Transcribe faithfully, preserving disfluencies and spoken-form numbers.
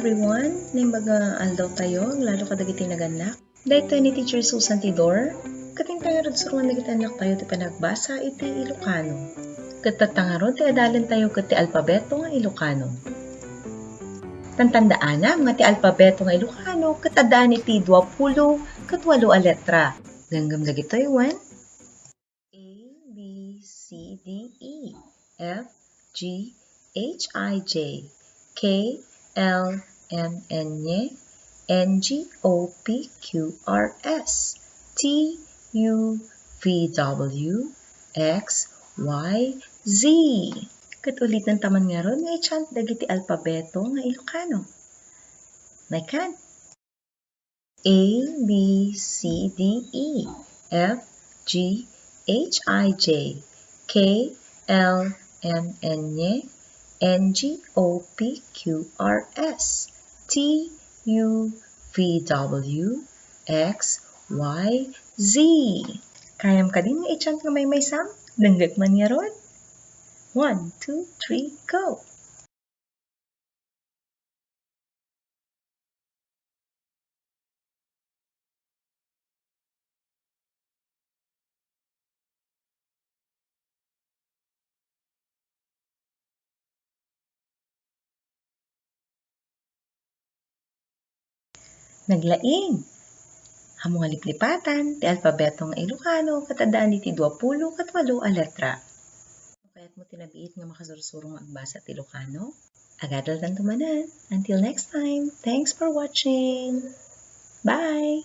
Everyone, naimbag nga aldaw tayo, lalo kadagiti nagannak. Daytoy ni Teacher Susan Tidor, ket inta ngarud surongan dagiti annak tayo ti panagbasa iti Ilocano. Ket tatta ngarud ti adalen tayo ket ti alpabeto nga Ilocano. Tantandaanam nga ti alpabeto nga Ilocano ket addaan iti duapulo ket walo a letra. Denggem dagitoy wen. A, B, C, D, E, F, G, H, I, J, K, L, M, N, N, G, O, P, Q, R, S, T, U, V, W, X, Y, Z. Ket uliten ta man ngarud nga i-chant dagiti alpabeto nga Ilocano. Naikan. A, B, C, D, E, F, G, H, I, J, K, L, M, N, N, G, O, P, Q, R, S, T, U, V, W, X, Y, Z. Kayam kadin nga i-chant nga maymaysam? Dengngek man ngarud. One, two, three, go! Naglaing! Ammom nga liplipatan ti alpabeto nga Ilocano ket addaan iti duapulo ket walo a letra. Kayatmo ti nabiit nga makasursuro nga agbasa ti Ilocano? Agadaltanto manen. Until next time, thanks for watching. Bye!